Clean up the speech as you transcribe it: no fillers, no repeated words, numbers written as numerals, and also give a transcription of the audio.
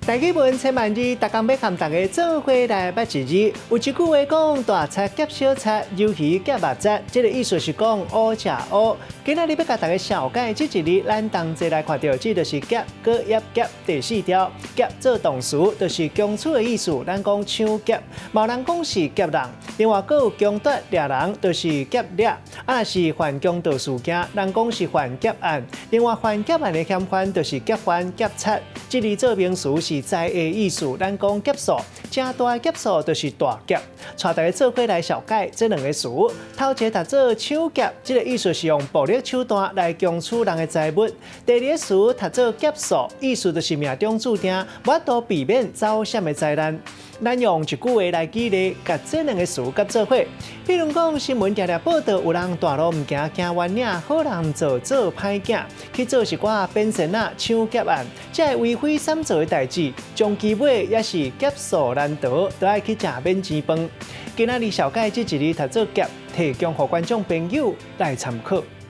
台語文千萬字，逐工欲和大家做伙來捌一字。有一句話講：大賊劫小賊，魷魚夾肉質。這个意思是講烏食烏。今仔日欲共大家紹介這一字，咱同齊來看著，這就是劫閣葉劫第四條。劫做動詞，就是強取的意思。咱講搶劫，嘛有人講是劫人。另外，閣有強奪掠人，就是劫掠。啊，若是犯強盜事件，人講是犯劫案。另外，犯劫案的嫌犯就是劫犯、劫賊。這字做名詞是災的意思，咱講劫數，誠大的劫數就是大劫。帶大家做伙來紹介這兩个詞。頭一个讀做搶劫，這个意思是用暴力手段來強取人的財物。第二个詞讀做劫數，意思就是命中注定，無法度避免走險的災難。咱用一句話來舉例，共這兩个詞結做伙。比如講，新聞定定報導有人大路毋行，行彎嶺，好人做做歹囝，去做一寡變仙仔搶劫案，這个為非三做的代誌，終其尾也是劫數難逃，都愛去食免錢飯。今仔日紹介這一字讀做劫，提供予觀眾朋友來參考。